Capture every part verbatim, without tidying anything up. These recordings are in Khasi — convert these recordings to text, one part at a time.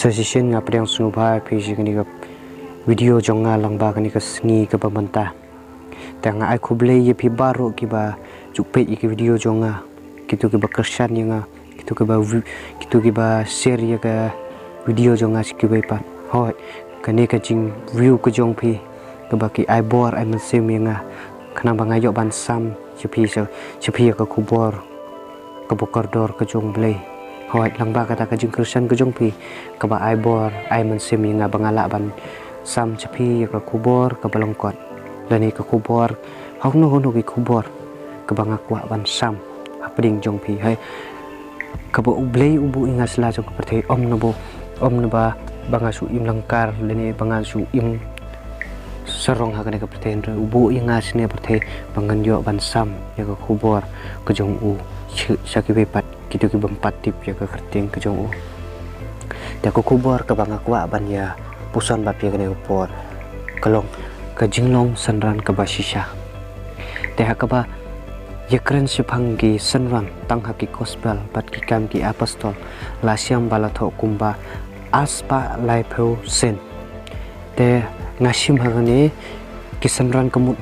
Sa shisien nga pdiang sngewbha ïa phi sha kane ka video jong nga lyngba kane ka sngi kaba mynta. Te nga ai khublei ïa phi baroh kiba ju peit ïa ki video jong nga, kito kiba kyrshan ïa nga, kito kiba view, kito kiba share ïa ka video jong nga sha kiwei pat. Hooid, kane ka jing view ka jong phi kaba ki ai bor ai mynsiem ïa nga, khnang ba nga ïoh ban sam sha phi, sha, sha phi ïa ka khubor kaba kordor ka jong U Blei. Hooid, lyngba kata ka jingkyrshan ka jong phi kaba ai bor ai mynsiem ïa nga ba nga lah ban sam sha phi ïa ka khubor kaba lyngkot, lane ka khubor, hangno hangno ki khubor kaba nga kwah ban sam hapdeng jong phi. Hooid, kaba U Blei u buh ïa nga sla jong ka pyrthei, ym naba, ym naba ba nga shu im lyngkar lane ba nga shu im sarong ha kane ka pyrthei, hynrei u buh ïa nga sha kane ka pyrthei ba ngan ïoh ban sam ïa ka khubor ka jong u sha, sha kiwei pat kito ki bym pat tip ïa ka kyrteng ka jong u. Te ka khubor kaba nga kwah ban ïa puson bad phi ïa kane ka por ka long ka jinglong synran kaba shisha. Te ha kaba ïakren shaphang ki synran tang ha ki gospel bad ki kam ki apostol, la shem ba la thoh kumba arspah laiphew sien. Te nga shim ha kane ki synran ka mut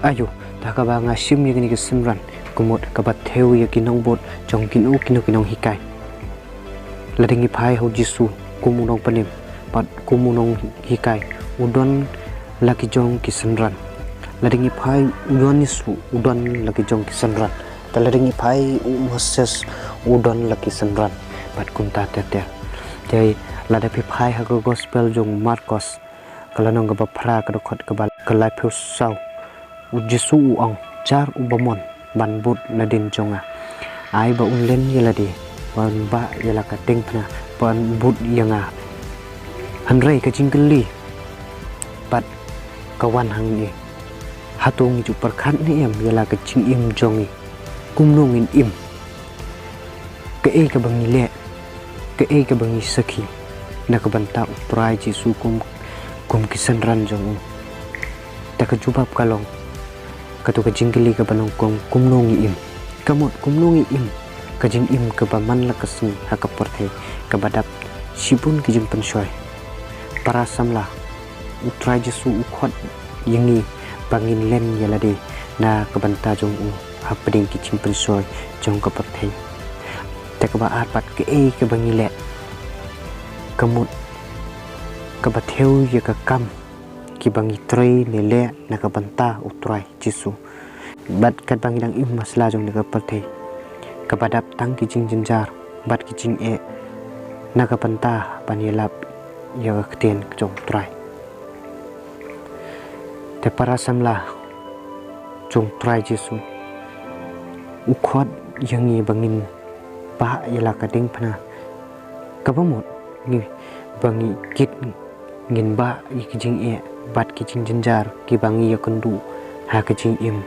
aïu, te ha kaba nga shim ïa kine ki synran ka mut kaba thew ïa ki nongbud jong kino kino ki nonghikai. Lada ngi phai ha U Jisu kum u nongpynim bad kum u nonghikai, u don la ki jong ki synran. Lada ngi phai U Ïoannis ruh, u don la ki jong ki synran. Te lada ngi phai U Moses, u don la ki synran bad kumta ter ter. Te lada phi phai ha ka gospel jong u Markos, ka lynnong kaba phra, ka dkhot kaba, ka laiphew saw, U Jisu u ong, jar uba mon ban bud nadien jong nga, ai ba un len ïa lade, ba un bah ïa la ka diengphna, ba un bud ïa nga. Hynrei ka jingkylli pat ka wan hangne, hato ngi ju pyrkhat ne em ïa la ka jingim jong ngi? Kumno ngin im? Kaei kaba ngi leh, kaei kaba ngi sakhi na ka bynta U Trai Jisu kum, kum ki synran jong u? Te ka jubab ka long, kato ka jingkylli kaba nyngkong, kumno ngi im? Ka mut kumno ngi im ka jingim kaba man la ka sngi ha ka pyrthei kaba dap shibun ki jingpynshoi. Para samla, U Trai Jisu u khot ïa ngi ba ngin len ïa lade na ka bynta jong u hapdeng ki jingpynshoi jong ka pyrthei. Te kaba ar pat, kaei kaba ngi leh? Ka mut kaba thew ïa ka kam kiba ngi trei ne leh na ka bynta U Trai Jisu. Bad katba ngi dang im ha sla jong kane ka pyrthei kaba dap tang ki jingjynjar bad ki jingeh, na ka bynta ban ïalap ïa ka ktien ka jong U Trai. Te para samla jong U Trai Jisu, u khot ïa ngi ba ngin bah ïa la ka diengphna. Kaba mut ngi, ba ngi kit, ngin bah ïa ki jingeh bad ki jingjynjar kiba ngi ïakynduh ha ka jingim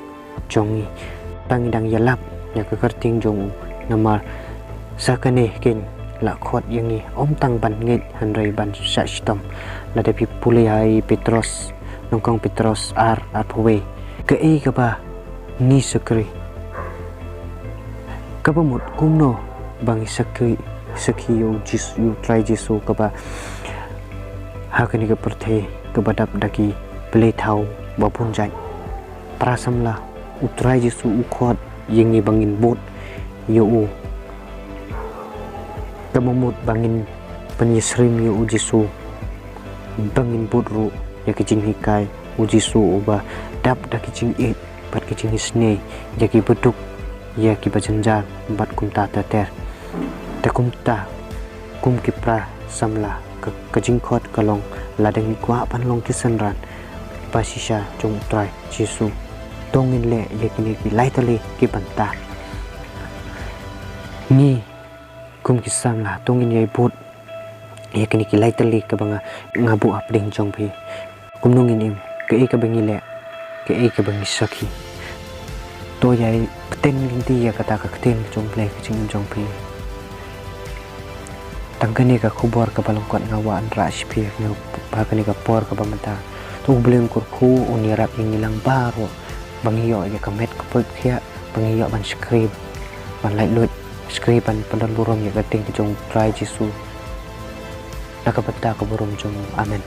jong ngi. Tang ngi dang ïalap ïa ka kyrteng jong u, namar sa kane keiñ la khot ïa ngi ym tang ban ngeit hynrei ban shah shitom. Lada phi pule ha i Petros, nyngkong Petros ar, arphew wei, kaei kaba ngi shakri? Kaba mut kumno ba ngi sakhi, sakhi ïa U Jis-, ïa U Trai Jisu kaba ha kane ka pyrthei kaba dap da ki blei thaw ba bun jait? Para samla, U Trai Jisu u khot ïa ngi ba ngin bud ïa u. Kaba mut ba ngin pynïasyriem ïa U Jisu, ba ngin bud ruh ïa ki jinghikai U Jisu uba dap da ki jingïeit bad ki jingisynei ïa kiba duk, ïa kiba jynjar bad kumta ter ter. Te kumta, kum ki para samla, ka, ka jingkhot ka long, lada ngi kwah ban long ki synran ba shisha jong U Trai Jisu, to ngin leh ïa kine ki lai tylli ki bynta. Ngi kum ki samla to ngin ïai bud ïa kine ki lai tylli kaba nga, nga buh hapdeng jong phi. Kumno ngin im? Kaei kaba ngi leh, kaei kaba ngi sakhi? To ïai bteng lynti ïa kata ka ktien ka jong U Blei ha ka jingim jong phi. Tang kane ka khubor kaba lyngkot nga wanrah sha phi ha kane ka por kaba mynta. To U Blei un kyrkhu, un ïarap ïa ngi lang baroh ba ngi ïoh ïa ka met ka pyrkhat, ba ngi ïoh ban shakri, ban laitluid, shakri ban pyndonburom ïa ka kyrteng ka jong U Trai Jisu. na ka bynta ka burom jong U. Amen.